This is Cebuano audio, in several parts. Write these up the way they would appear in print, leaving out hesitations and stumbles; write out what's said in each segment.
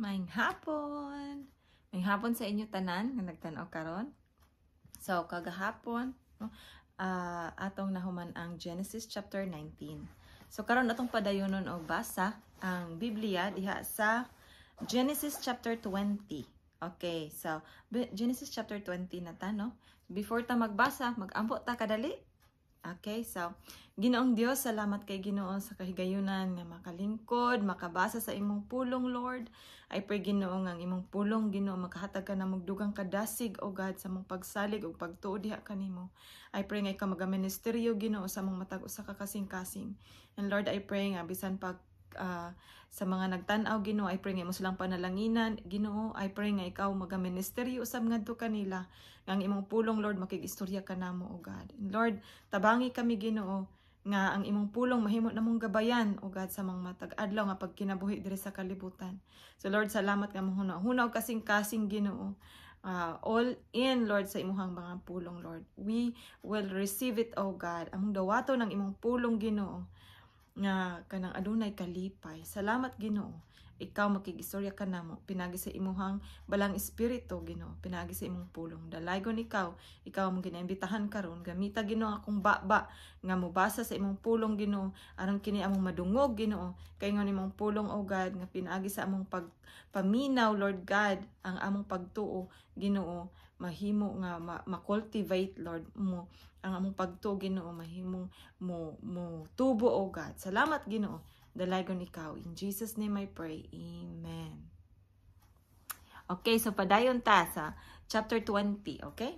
Maayong hapon. Maayong hapon sa inyo tanan nga nagtan-aw karon. So kagahapon, no, atong nahuman ang Genesis chapter 19. So karon atong padayonon og basa ang Biblia diha sa Genesis chapter 20. Okay, so Genesis chapter 20 na ta, no? Before ta magbasa, magampo ta kadali. Okay, so Ginoong Dios, salamat kay Ginoo sa kahigayunan nga makalingkod, makabasa sa imong pulong, Lord. I pray, Ginoo, nga ang imong pulong, Ginoo, makahatag ka na dugang kadasig, O God, sa among pagsalig ug pagtuo diha kanimo. I pray nga ikaw magaministeryo, Ginoo, sa among matag usa ka kasing-kasing. And Lord, I pray nga bisan pag sa mga nagtan-aw, Ginoo, I pray nga imo silang panalanginan, Ginoo. I pray nga ikaw magaministeryo usab ngadto kanila. Nga ang imong pulong, Lord, makig-istorya kanamo, O God. And Lord, tabangi kami, Ginoo, nga ang imong pulong mahimo namong gabayan, O God, sa mga matag adlaw nga pagkinabuhi diri sa kalibutan. So Lord, salamat nga mohuna-huna og kasing-kasing, Ginoo. All in, Lord, sa imuhang mga pulong, Lord. We will receive it, O God. Among dawaton ang imong pulong, Ginoo, nga kanang adunay kalipay. Salamat, Ginoo. Ikaw makig-istorya kanamo pinagi sa imuhang balang espiritu, Ginoo, pinagi sa imong pulong. Dalaygon ikaw, ikaw among ginaimbitahan karon. Gamita, Ginoo, akong baba nga mobasa sa imong pulong, Ginoo, aron kini among madungog, Ginoo. Kay ingon imong pulong, O God, nga pinaagi sa among pagpaminaw, Lord God, ang among pagtuo, Ginoo, mahimo nga ma-cultivate, Lord, mo ang among pagtuo, Ginoo, mahimong mo tubo, O God. Salamat, Ginoo. Dalaygon ikaw. In Jesus' name I pray. Amen. Okay, so padayon ta sa chapter 20, okay?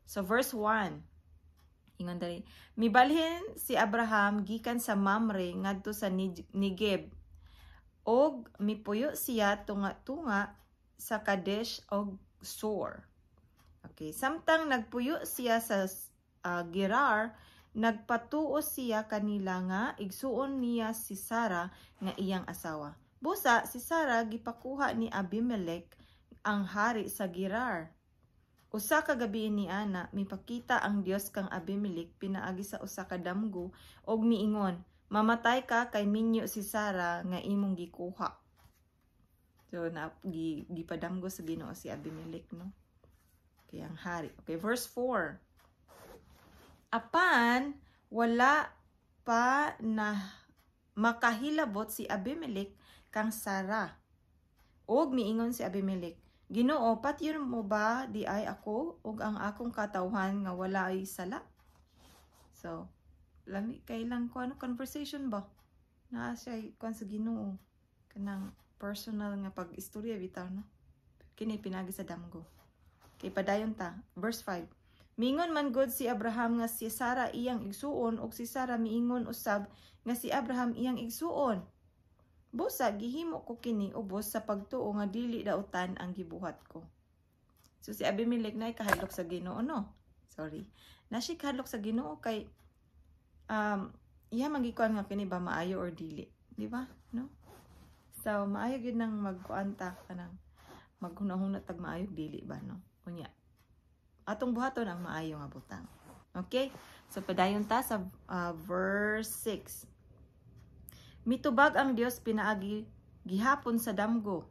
So verse 1. Ingon diri, mibalhin si Abraham gikan sa Mamre ngadto sa Negev og mipuyo siya tunga-tunga sa Kadesh og Sur. Okay, samtang nagpuyo siya sa Gerar, nagpatuo siya kanila nga igsuon niya si Sara nga iyang asawa. Busa si Sara gipakuha ni Abimelech, ang hari sa Gerar. Usa ka gabi ni ana, mipakita ang Dios kang Abimelech pinaagi sa usa ka damgo og miingon, "Mamatay ka kay minyo si Sara nga imong gikuha." So na gipadamgo sa Ginoo si Abimelech, no? Okay, ang hari. Okay, verse 4. Apan wala pa na makahilabot si Abimelech kang Sara. Og miingon si Abimelech, "Ginoo, patyon mo ba diay ako ug ang akong katawhan nga wala ay sala?" So, lami kay lang ko ano conversation ba? Naa siya kuan sa Ginoo, kanang personal nga pag-istorya bitaw, no? Kini pinagi sa damgo. Kay padayon ta, verse 5. Mingon man gud si Abraham nga si Sara iyang igsuon ug si Sara miingon usab nga si Abraham iyang igsuon. Busa gihimo ko kini ubos sa pagtuo nga dili dautan ang gibuhat ko. So si Abimelech na kahadlok sa Ginoo, no? Sorry. Na siya kahadlok sa Ginoo kay iya man gikuan nga kini ba maayo or dili, di ba? No? So maayo gyud nang magkuan ta, kanang maghunahuna tag maayo dili ba, no? Unya atong buhaton ang maayo nga butang. Okay? So padayon ta sa verse 6. Mitubag ang Dios pinaagi gihapon sa damgo.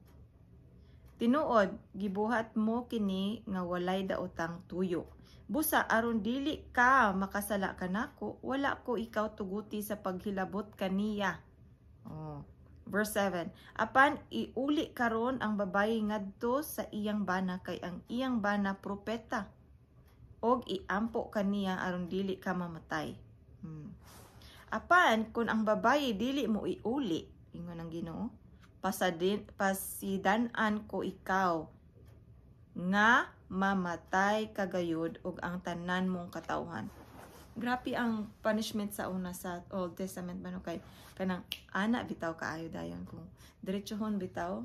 "Tinuod, gibuhat mo kini nga walay daotang tuyo. Busa aron dili ka makasala kanako, wala ko ikaw tuguti sa paghilabot kaniya." Oh. Verse 7. "Apan iuli karon ang babayi ngadto sa iyang bana kay ang iyang bana propeta. Og iampo kaniya aron dili ka mamatay." "Apan kung ang babayi dili mo iuli," ingon ang Ginoo, "pasidan-an ko ikaw nga mamatay kagayod ug ang tanan mong katawhan." Grabe ang punishment sa una sa Old Testament man kay kanang ana bitaw kaayo dayon kung diretsohon bitaw.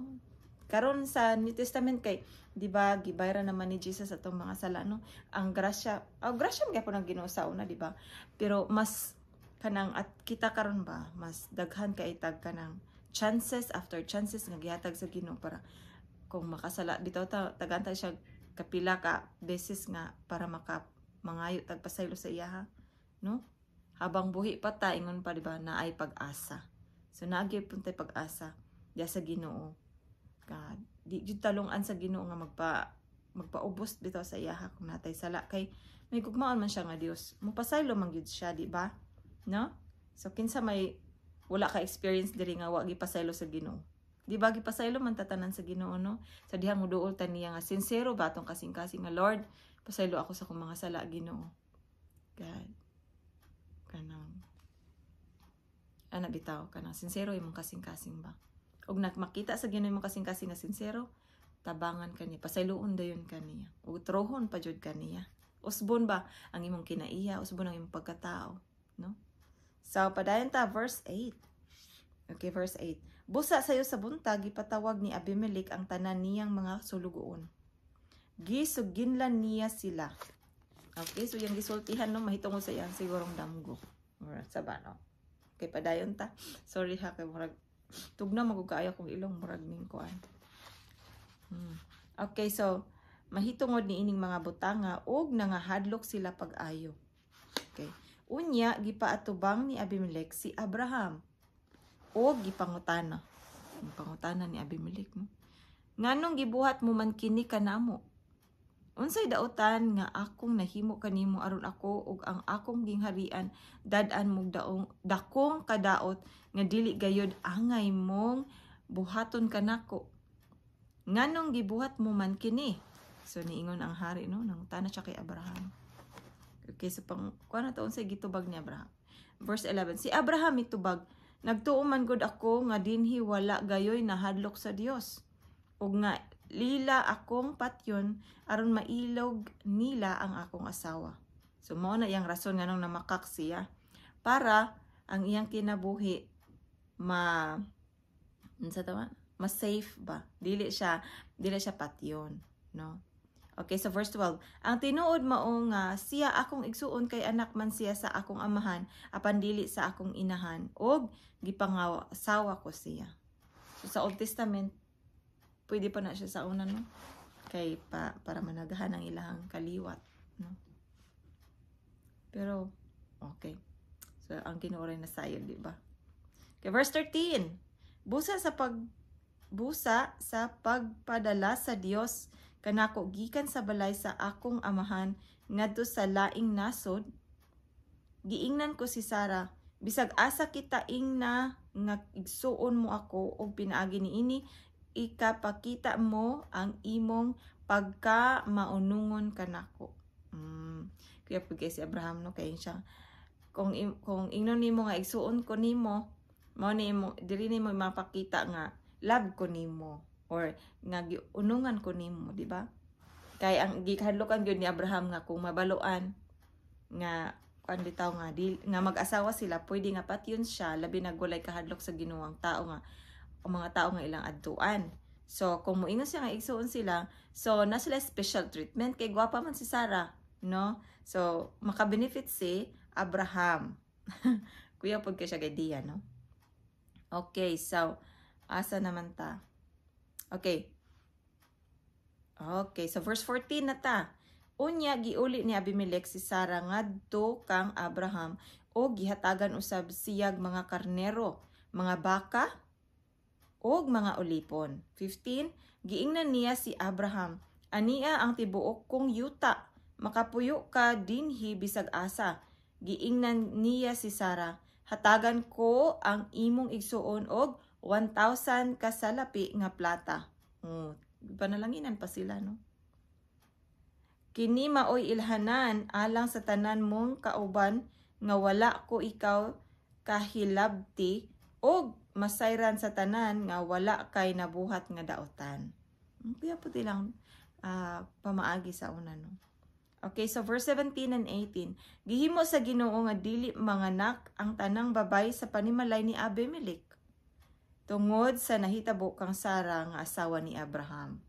Karon sa New Testament kay di ba gibayran naman ni Jesus atong mga sala, no? Ang grasya, oh, grasya man gyapon ang Ginoo sa una, di ba? Pero mas kanang at kita karon ba, mas daghan kay tag kanang chances after chances nga gihatag sa Ginoo para kung makasala bitaw ta, tagaan siya kapila ka beses nga para maka mangayo tag pasaylo sa iya, no? Habang buhi pa ta, ingon pa, di ba, na ay pag-asa. So naa gyud pud tay pag-asa diya sa Ginoo. God, di jud talungan sa Ginoo nga magpaubos bitaw sa iyaha kung natay sala, kay may gugmaon man siya nga Dios. Mopasaylo man gyud siya, di ba? No? So kinsa may wala ka experience diri nga wa gipasaylo sa Ginoo? Di ba gipasaylo man tatanan sa Ginoo, no? Sa dihang moduol ta niya nga sincero ba atong kasing-kasing nga, "Lord, pasaylo ako sa akong mga sala, Ginoo." God. Kanang ana bitaw, kanang sincero imong kasing-kasing ba? Ug makita sa Ginoo imong kasing-kasing nga sincero, tabangan ka niya, pasayloon dayon ka niya. Ug trohon pa jud ka niya. Usbon ba ang imong kinaiya, usbon ang imong pagkatao, no? So padayon ta, verse 8. Okay, verse 8. Busa sayo sa buntag, gipatawag ni Abimelech ang tanan niyang mga sulugoon. Gisuginlan niya sila. Okay, so yung gisultihan, no, mahitungod sa iyang sigurong damgo. Or sa ba, no? Okay, padayon ta. Sorry ha, kay murag tugna magug kaayo kong ilong, murag ning kuan. Okay, so mahitungod ni ining mga butanga og nangahadlok sila pag-ayo. Okay. Unya gipaatubang ni Abimelech si Abraham og gipangutana. Pangutana ni Abimelech, no? "Nganong gibuhat mo man kini kanamo? Unsay dautan nga akong nahimo kanimo aron ako ug ang akong gingharian dad-an mog daong dakong kadaot nga dili gayod angay mong buhaton kanako? Nganong gibuhat mo man kini?" So niingon ang hari, no, nangutana siya kay Abraham. Okay, so pang kuan na to, unsay gitubag ni Abraham? Verse 11. Si Abraham mitubag, "Nagtuo man gud ako nga dinhi wala gayoy nahadlok sa Dios ug nga lila akong patyon aron mailog nila ang akong asawa." So mao na iyang rason nganong namakak siya, para ang iyang kinabuhi ma unsa tama, mas safe ba, dili siya patyon, no? Okay, so verse 12. "Ang tinuod mao nga siya akong igsuon kay anak man siya sa akong amahan apan dili sa akong inahan, ug gipangasawa ko siya." So sa Old Testament pwede pa na siya sa una, no? Kay para managahan ang ilahang kaliwat, no? Pero okay. So ang Ginoo rin nasayod, di ba? Okay, verse 13. Busa sa pagpadala sa Dios kanako gikan sa balay sa akong amahan ngadto sa laing nasod, giingnan ko si Sara, bisag asa kita ingna nga igsuon mo ako og pinaagi niini ikapakita mo ang imong pagka maunungon kanako." Kuya pud kay si Abraham, no, kay siya kung ingnon nimo nga igsuon ko nimo, mao ni imo diri nimo mapakita nga love ko nimo or nga giunungan ko nimo, di ba? Kay ang gikahadlokan gyud ni Abraham nga kung mabaluan nga kuan bitaw nga di, nga mag-asawa sila, pwede nga patyon siya, labi na walay kahadlok sa Ginoo ang tao nga ang mga tao nga ilang adtuan. So kung moingon siya nga igsuon sila, so na sila special treatment kay gwapa man si Sarah, no? So maka-benefit si Abraham. Kuya pud kay siya idea, no? Okay, so asa naman ta? Okay. Okay, so verse 14 na ta. Unya giuli ni Abimelech si Sara ngadto kang Abraham o gihatagan usab siyag mga karnero, mga baka ug mga ulipon. 15. Giingnan niya si Abraham, "Ania ang tibuok kong yuta, makapuyo ka dinhi bisag asa." Giingnan niya si Sara, "Hatagan ko ang imong igsuon og 1,000 ka salapi nga plata." Oh, panalanginan pa sila, no? "Kini maoy ilhanan alang sa tanan mong kauban nga wala ko ikaw kahilabti og masayran sa tanan nga wala kay nabuhat nga daotan." Kuya puti lang pamaagi sa una, no? Okay, so verse 17 and 18. Gihimo sa Ginoo nga dili manganak ang tanang babay sa panimalay ni Abimelech tungod sa nahitabo kang Sara nga asawa ni Abraham.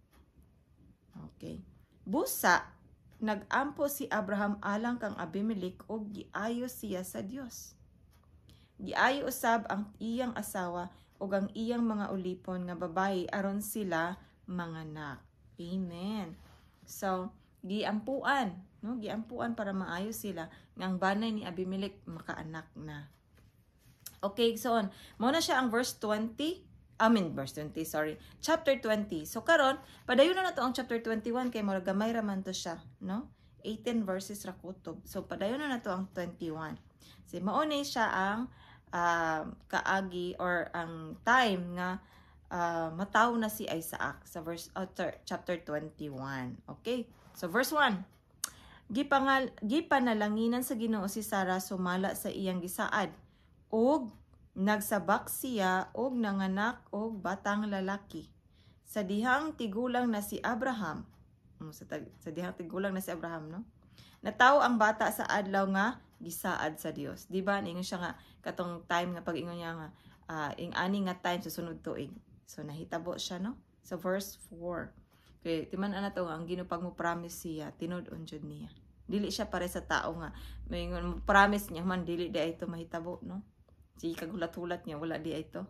Okay. Busa nagampo si Abraham alang kang Abimelech ug giayo siya sa Dios. Giayo usab ang iyang asawa ug ang iyang mga ulipon nga babayi aron sila manganak. Amen. So, giampuan, no? Giampuan para maayo sila nga ang banay ni Abimelech makaanak na. Okay, so on. Mao na siya ang verse 20. I mean, verse 20, sorry. Chapter 20. So karon, padayon na nato ang chapter 21 kay murag gamay ra man to siya, no? 18 verses ra kutob. So padayon na nato ang 21. So mao ni siya ang kaagi or ang time nga mataw na si Isaac sa verse chapter 21. Okay? So verse 1. Gipanalanginan sa Ginoo si Sara sumala sa iyang gisaad ug nagsabak siya og nanganak og batang lalaki. Sa dihang tigulang na si Abraham, sa dihang tigulang na si Abraham, no? Natawo ang bata sa adlaw nga gisaad sa Dios. Di ba? Ingon siya nga katong time nga pag-ingon niya nga ing ani nga time sa sunod tuig. So nahitabo siya, no? So verse 4. Kay timan ana to nga ang Ginoo, pag mo promise siya, tinud-on jud niya. Dili siya pare sa tao nga moingon, mo promise niya man, dili di ito mahitabo, no? Sige kagulat-hulat niya, wala di ito.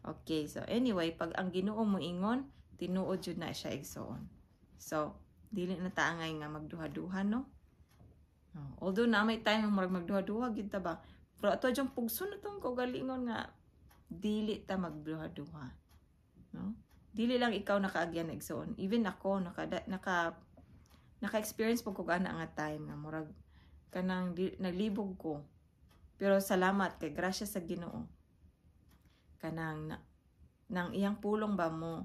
Okay, so anyway, pag ang Ginoo mo ingon, tinuod jud na siya, igsoon. So, dili na taangay nga magduha-duha, no? Oh, although na may time nga murag magduha-duha gid ta ba. Pero ato dyang pugso na tong kaugalingon nga dili ta magduha-duha. No? Dili lang ikaw nakaagyan na, igsoon. Even ako naka naka naka-experience pud ko ana nga time nga murag kanang di, naglibog ko. Pero salamat kay grasya sa Ginoo. Kanang na, nang iyang pulong ba mo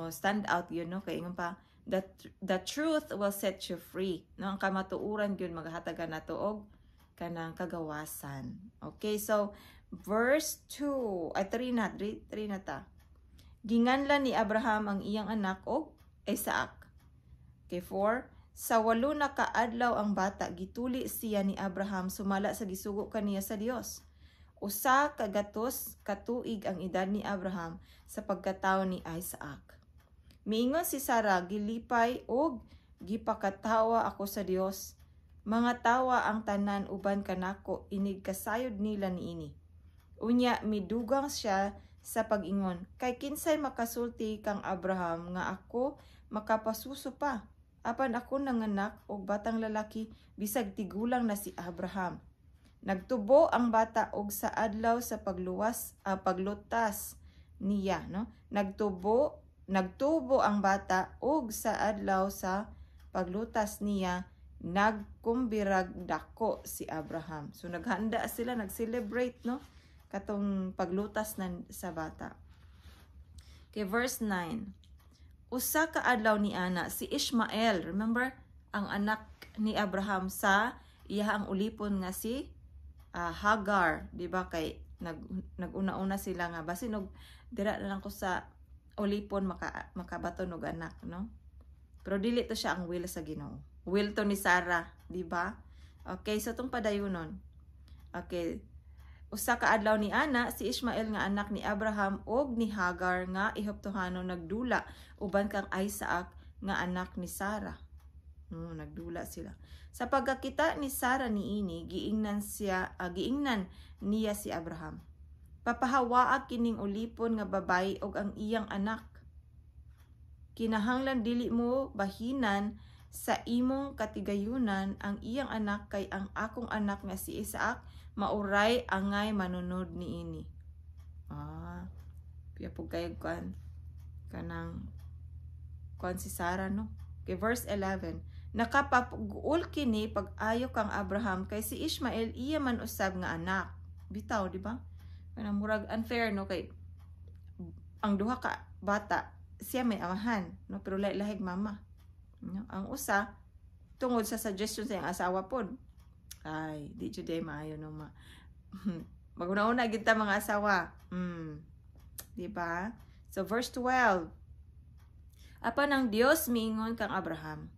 stand out yun, no? Kay ingon pa, the truth will set you free, no? Ang kamatuoran gyud maghatagan nato og kanang kagawasan. Okay, so verse 2 ay 3 na, 3, 3 na ta. Ginganlan ni Abraham ang iyang anak og Isaac. Okay, 4. Sa 8 na kaadlaw ang bata, gituli siya ni Abraham sumala sa gisugo kaniya sa Dios. 100 ka tuig ang edad ni Abraham sa pagkatawo ni Isaac. Miingon si Sara, "Gilipay og gipakatawa ako sa Dios. Mga tawa ang tanan uban kanako inig kasayod nila niini." Unya midugang siya sa pag-ingon, "Kay kinsay makasulti kang Abraham nga ako makapasuso pa? Apan ako nanganak og batang lalaki bisag tigulang na si Abraham." Nagtubo ang bata og sa adlaw sa pagluwas paglutas niya, no? Nagtubo ang bata og sa adlaw sa paglutas niya nagkumbirag dako si Abraham. So naghanda sila, nag-celebrate, no? Katong paglutas na sa bata. Okay, verse 9. Usa ka adlaw ni ana si Ishmael, remember ang anak ni Abraham sa iyahang ulipon nga si Hagar, di ba, kay naguna-una sila nga basin og dira na lang ko sa ulipon makabaton og anak, no? Pero dili to siya ang will sa Ginoo. Will to ni Sarah, di ba? Okay, so tong padayunon. Okay. Usa ka adlaw ni ana si Ishmael nga anak ni Abraham og ni Hagar nga Ehiptohanon nagdula uban kang Isaac nga anak ni Sarah. No, nagdula sila. Sa pagkakita ni Sarah niini, giingnan niya si Abraham, "Papahawaa kining ulipon nga babayi og ang iyang anak. Kinahanglan dili mo bahinan sa imong katigayunan ang iyang anak kay ang akong anak nga si Isaac mauray angay manunod niini." Ah, piya po kayo kuan kanang kuan si Sarah, no? Okay, verse 11. Nakapaguol kini pag-ayo kang Abraham kay si Ishmael iya man usab nga anak. Bitaw, di ba? Kanang murag unfair, no, kay ang duha ka bata siya may amahan, no, pero lahi lahig mama. No? Ang usa tungod sa suggestion sa iyang asawa pod. Ay, di jud ay maayo, no, ma. Maguna-una gid ta mga asawa. Di ba? So verse 12. Apan ang Dios miingon kang Abraham,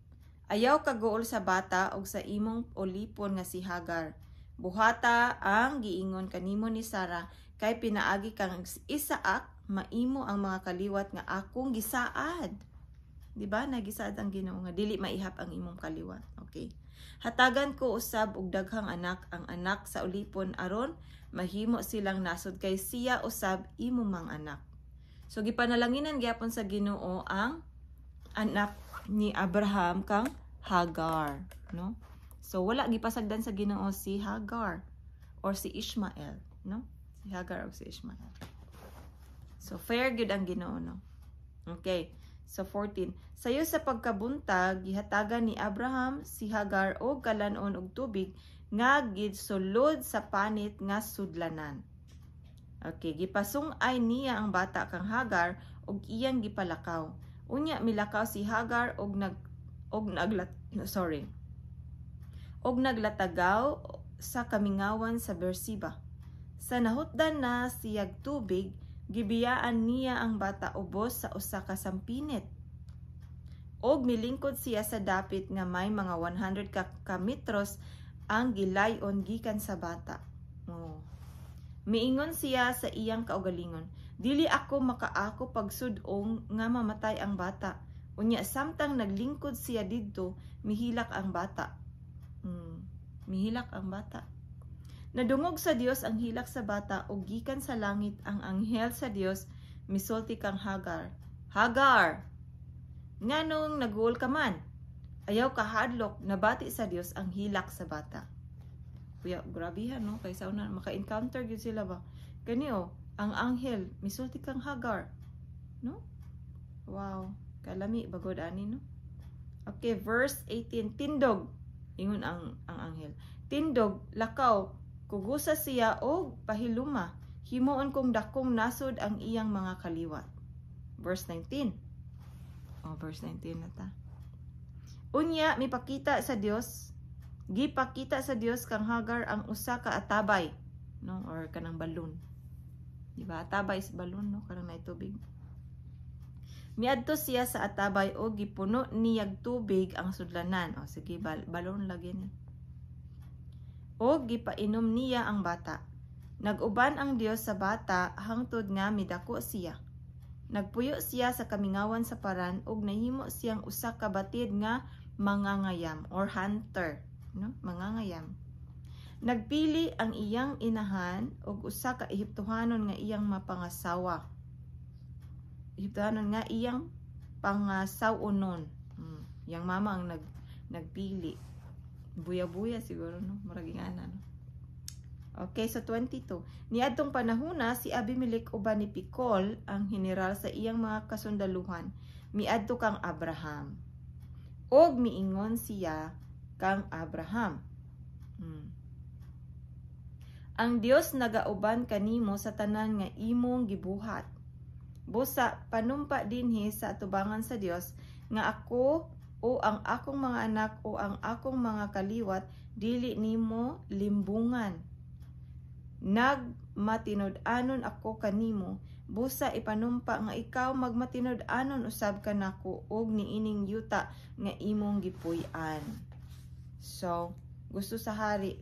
"Ayaw kaguol sa bata og sa imong ulipon nga si Hagar. Buhata ang giingon kanimo ni Sara kay pinaagi kang Isaac maimo ang mga kaliwat nga akong gisaad." Di ba? Nagisaad ang Ginoo nga dili maihap ang imong kaliwat. Okay. "Hatagan ko usab og daghang anak ang anak sa ulipon aron mahimo silang nasod kay siya usab imo mang anak." So gipanalanginan gyapon sa Ginoo ang anak ni Abraham kang Hagar, no? So wala gipasagdan sa Ginoo si Hagar or si Ishmael, no? Si Hagar o si Ishmael. So fair gyud ang Ginoo, no? Okay. So 14. Sayo sa pagkabuntag, gihatagan ni Abraham si Hagar og kalan-on og tubig nga gisulod sa panit nga sudlanan. Okay, gipasung-ay niya ang bata kang Hagar ug iyang gipalakaw. Unya milakaw si Hagar og naglat, sorry, og naglatagaw sa kamingawan sa Beersheba. Sa nahutdan na siyag tubig, gibiyaan niya ang bata ubos sa usa ka sampinit. Og milingkod siya sa dapit nga may mga 100 ka metros ang gilayon gikan sa bata. Oh. Miingon siya sa iyang kaugalingon, "Dili ako makaako pagsud-ong nga mamatay ang bata." Unya samtang naglingkod siya didto, mihilak ang bata. Mihilak ang bata. Nadungog sa Dios ang hilak sa bata ug gikan sa langit ang anghel sa Dios misulti kang Hagar, "Hagar! Nganong naguol ka man? Ayaw kahadlok, nabati sa Dios ang hilak sa bata." Kuya, grabe ha, no? Kay sa una, maka-encounter gyud sila ba? Gani oh, ang anghel misulti kang Hagar. No? Wow, kalami bagod ani, no? Okay, verse 18, "Tindog," ingon ang anghel. "Tindog, lakaw, kugusa siya og pahiluma. Himuon kong dakong nasod ang iyang mga kaliwat." Verse 19. Oh, verse 19 na ta. Unya mipakita sa Dios, gipakita sa Dios kang Hagar ang usa ka atabay, no, or kanang balon. Di ba? Atabay is balon, no, kanang naay tubig. Miadto siya sa atabay og gipuno niyag tubig ang sudlanan. O sige, balon lagi ni. Og gipainom niya ang bata. Nag-uban ang Dios sa bata hangtod nga midako siya. Nagpuyo siya sa kamingawan sa Paran ug nahimo siyang usa ka batid nga mangangayam or hunter, no? Mangangayam. Nagpili ang iyang inahan og usa ka Ehiptohanon nga iyang mapangasawa. Ehiptohanon nga iyang pangasawonon. Yang mama ang nagpili. Buya-buya siguro, no? Murag ingana, no? Okay, so 22. Niadtong panahona, si Abimelech uban ni Picol, ang general sa iyang mga kasundaluhan, miadto kang Abraham. Og miingon siya kang Abraham, "Ang Dios nagauban kanimo sa tanan nga imong gibuhat. Busa panumpa dinhi sa atubangan sa Dios nga ako o ang akong mga anak o ang akong mga kaliwat dili nimo limbungan. Nagmatinud-anon ako kanimo, busa ipanumpa nga ikaw magmatinud-anon usab kanako og niining yuta nga imong gipuy-an." So, gusto sa hari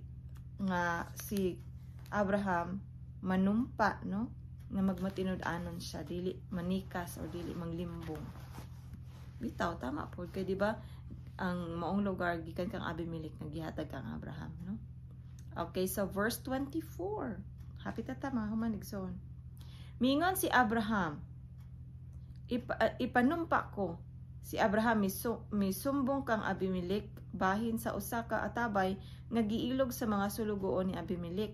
nga si Abraham manumpa, no, nga magmatinud-anon siya, dili manikas or dili manglimbong. Bitaw, tama po kay di ba ang maong lugar gikan kang Abimelech nga gihatag kang Abraham, no? Okay, so verse 24. Hapit ta ta mga humanigson. Mingon si Abraham, "Ipanumpa ko." Si Abraham misumbong kang Abimelech bahin sa usa ka atabay nga giilog sa mga sulugoon ni Abimelech.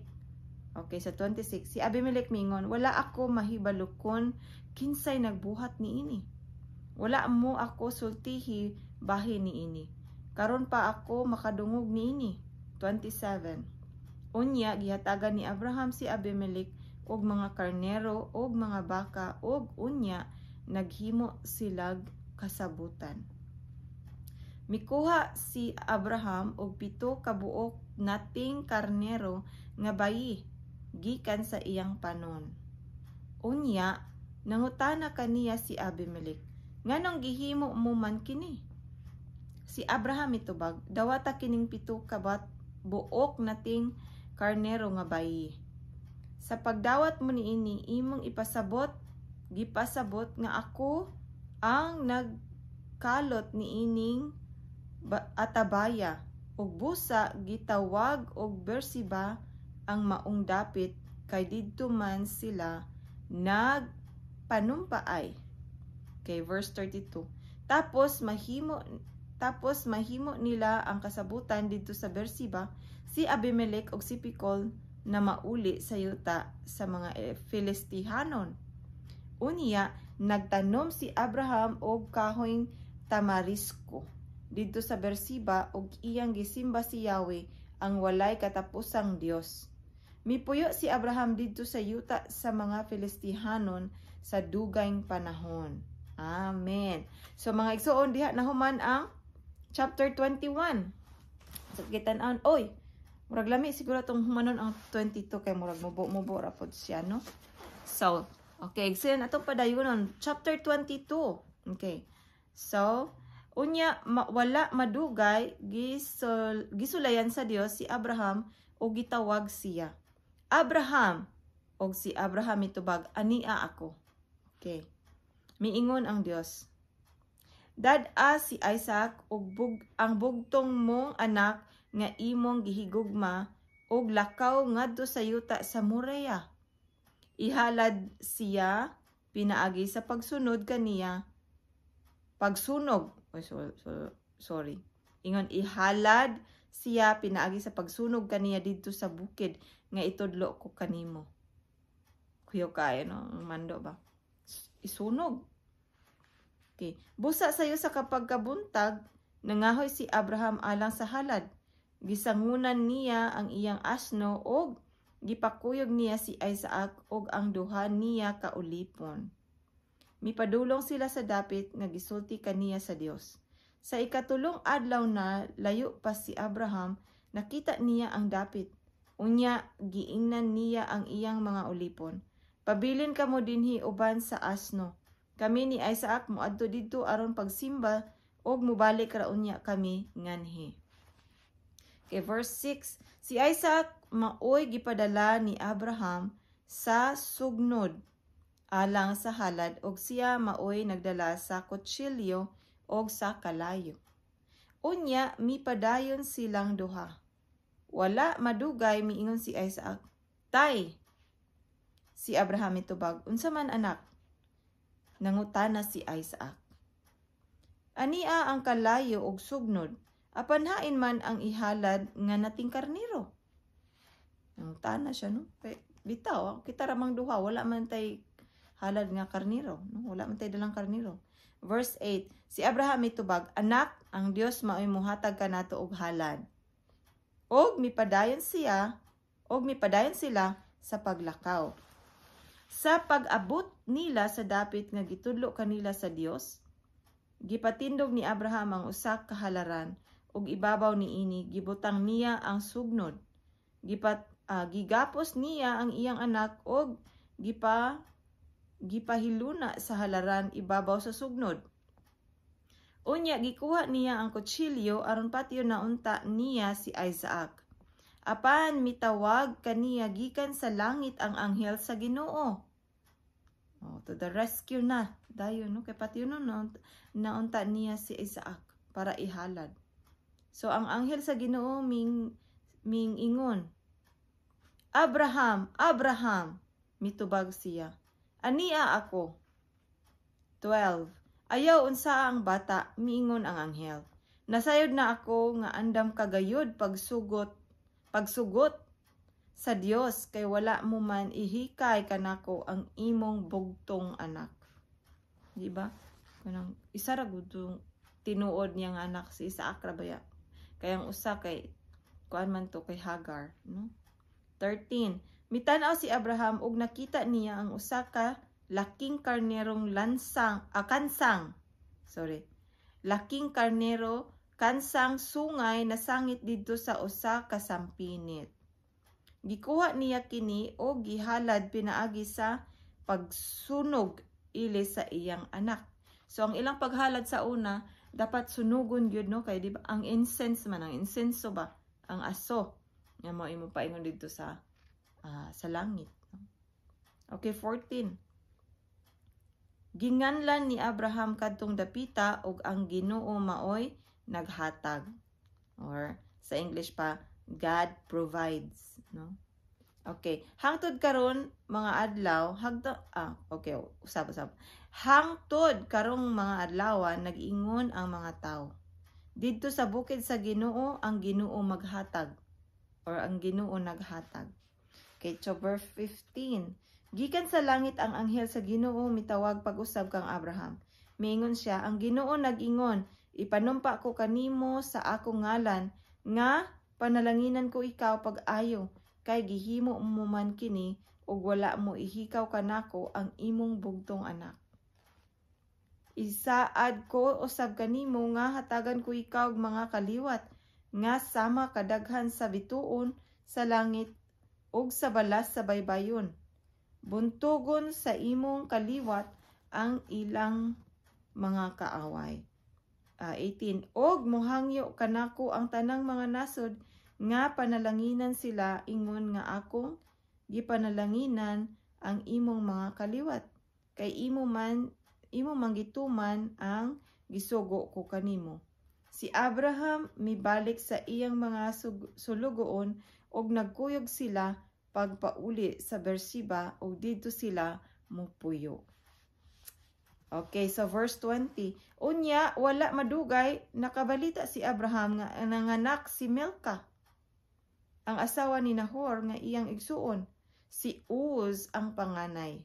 Okay, sa 26, si Abimelech mingon, "Wala ako mahibalukon kinsay nagbuhat niini. Wala mo ako sultihi bahin niini. Karon pa ako makadungog niini." 27. Unya gihatagan ni Abraham si Abimelech og mga karnero og mga baka og unya naghimo silag kasabutan. Mikuha si Abraham og 7 ka buok nating karnero nga bayi gikan sa iyang panon. Unya nangutana kaniya si Abimelech, "Nganong gihimo mo man kini?" Si Abraham mitubag, "Dawata kining 7 ka buok nating karnero nga bayi. Sa pagdawat mo niini, imong gipasabot nga ako ang nagkalot niining atabaya, ug busa gitawag og Beersheba ang maong dapit kay didto man sila nagpanumpaay." Okay, verse 32. Tapos mahimo nila ang kasabutan didto sa Beersheba. Si Abimelech ug si Picol na mauli sa yuta sa mga Filistihanon. Unya nagtanom si Abraham og kahoy tamarisko didto sa Beersheba ug iyang gisimba si Yahweh, ang walay katapusang Dios. Mipuyo si Abraham didto sa yuta sa mga Filistihanon sa dugayng panahon. Amen. So mga igsuon, diha nahuman ang chapter 21. So kitan-an, oy, murag lami siguro tong humanon ang 22 kay murag mubo-mubo ra pod siya, no? So, okay, igsuon, atong padayunon chapter 22. Okay. So, unya wala madugay gisulayan sa Dios si Abraham ug gitawag siya. "Abraham!" Og si Abraham mitubag, "Ania ako." Okay. Miingon ang Dios, "Dad-a si Isaac ug ang bugtong mong anak nga imong gihigugma ug lakaw ngadto sa yuta sa Moria. Ihalad siya pinaagi sa pagsunod kaniya, pagsunog." Oy, so, sorry. Ingon, "Ihalad siya pinaagi sa pagsunog kaniya didto sa bukid nga itudlo ko kanimo." Kuyo kayo, no? Ang mando ba? Isunog. Okay. Busa sayo sa kapagkabuntag, nangahoy si Abraham alang sa halad. Gisangunan niya ang iyang asno og gipakuyog niya si Isaac og ang duha niya ka ulipon. Mipadulong sila sa dapit nga gisulti kaniya sa Dios. Sa ikatulong adlaw na layo pa si Abraham, nakita niya ang dapit. Unya giingnan niya ang iyang mga ulipon, "Pabilin kamo dinhi uban sa asno. Kami ni Isaac moadto didto aron pagsimba ug mobalik ra unya kami nganhi." Okay, verse 6. Si Isaac maoy gipadala ni Abraham sa sugnod alang sa halad ug siya maoy nagdala sa kutsilyo og sa kalayo. Unya mipadayon silang duha. Wala madugay miingon si Isaac, "Tay!" Si Abraham mitubag, "Unsa man, anak?" Nangutana si Isaac, "Ania ang kalayo og sugnod, apan hain man ang ihalad nga nating karniro?" Nangutana siya, no? Kay, bitaw, kita ramang duha, wala man tay halad nga karniro, no? Wala man tay dalang karniro. Verse 8, si Abraham mitubag, "Anak, ang Dios maoy muhatag kanato og halad." Og mipadayon sila sa paglakaw. Sa pag-abot nila sa dapit nga gitudlo kanila sa Dios, gipatindog ni Abraham ang usa ka halaran ug ibabaw niini gibutang niya ang sugnod. Gigapos niya ang iyang anak og gipahiluna sa halaran ibabaw sa sugnod. Unya gikuha niya ang kutsilyo aron patyon na unta niya si Isaac. Apan mitawag kaniya gikan sa langit ang anghel sa Ginoo. Oh, to the rescue na. Dayon, no, kay patyon no naunta niya si Isaac para ihalad. So ang anghel sa Ginoo ming ingon, "Abraham, Abraham!" Mitubag siya, "Ania ako." 12. "Ayaw unsa ang bata," miingon ang anghel. "Nasayod na ako nga andam kagayod pagsugot sa Dios kay wala mo man ihikay kanako ang imong bugtong anak." Di ba? Kanang isa ra gud tinuod niya nga anak, si Isaac ra baya. Kay ang usa kay kuan man to, kay Hagar, no? 13. Mitan-aw si Abraham ug nakita niya ang usa ka laking karnerong lansang, kansang. Sorry. Laking karnero kansang sungay nasangit didto sa usa ka sampinit. Gikuha niya kini og gihalad pinaagi sa pagsunog ili sa iyang anak. So ang ilang paghalad sa una dapat sunugon gyud, no, kay di ba ang incense man, ang insenso ba, ang aso nga mao imo paingon didto sa langit, no? Okay, 14. Ginganlan ni Abraham kadtong dapita og "Ang Ginoo maoy naghatag," or sa English pa, "God provides," no? Okay, hangtod karon mga adlaw, hagto okay, usab usab. Hangtod karong mga adlaw nag-ingon ang mga tao, "Didto sa bukid sa Ginoo ang Ginoo maghatag," or "Ang Ginoo naghatag." Okay, so verse 15. Gikan sa langit ang anghel sa Ginoo mitawag pag-usab kang Abraham. Miingon siya, "Ang Ginoo nag-ingon, ipanumpa ko kanimo sa akong ngalan nga panalanginan ko ikaw pag-ayo kay gihimo mo man kini ug wala mo ihikaw kanako ang imong bugtong anak. Isaad ko usab kanimo nga hatagan ko ikaw og mga kaliwat nga sama kadaghan sa bituon sa langit ug sa balas sa baybayon. Buntugon sa imong kaliwat ang ilang mga kaaway." 18. "Og mohangyo kanako ang tanang mga nasod nga panalanginan sila ingon nga akong gipanalanginan ang imong mga kaliwat kay imo man gituman ang gisugo ko kanimo." Si Abraham mibalik sa iyang mga sulugoon ug nagkuyog sila pagpauli sa Beersheba ug didto sila mopuyo. Okay, so verse 20. Unya, wala madugay, nakabalita si Abraham nga nanganak si Milcah, ang asawa ni Nahor nga iyang igsuon. Si Uz ang panganay.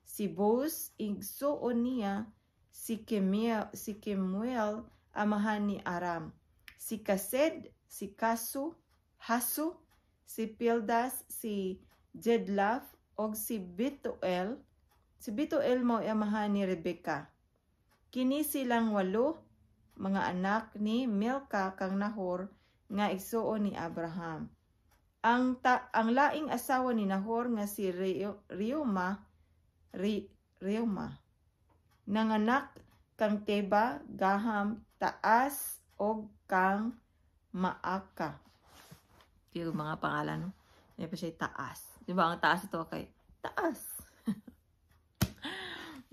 Si Buz, igsuon niya, si Kemuel, amahan ni Aram. Si Kased, si Kasu, Hasu, si Pildas, si Jedlaf, og si Betuel. Si Betuel mao amahan ni Rebecca. Kini silang walo, mga anak ni Milcah kang Nahor nga igsuon ni Abraham. Ang laing asawa ni Nahor nga si Reuma nanganak kang Teba, Gaham, Taas og kang Maaka. Yung mga pangalan, no? May pa siya Taas. Di ba ang taas ito kay taas?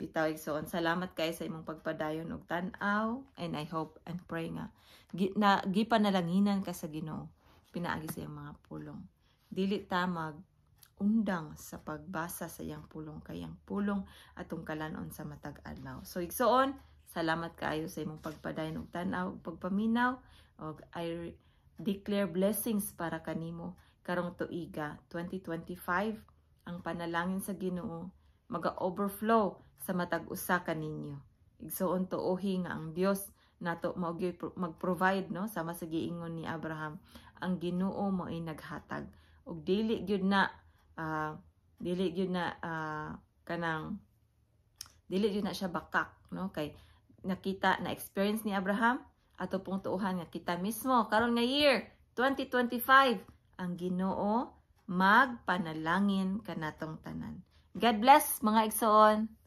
Bitaw, igsoon. Salamat kay sa imong pagpadayon og tan-aw and I hope and pray nga na gipanalanginan ka sa Ginoo pinaagi sa iyang mga pulong. Dili ta mag undang sa pagbasa sa iyang pulong kay ang pulong atong kalanon sa matag adlaw. So igsoon, salamat kaayo sa imong pagpadayon og tan-aw ug pagpaminaw og I declare blessings para kanimo karong tuiga 2025. Ang panalangin sa Ginoo maga-overflow sa matag usa kaninyo. Igsoon, tuohi nga ang Dios nato mao gyud mag-provide, no, sama sa giingon ni Abraham, ang Ginoo mo ay naghatag ug dili gyud na kanang dili gyud na siya bakak, no, kay nakita na experience ni Abraham. Ato pong tuohan nga kita mismo karon nga year 2025, ang Ginoo magpanalangin kanatong tanan. God bless, mga igsoon.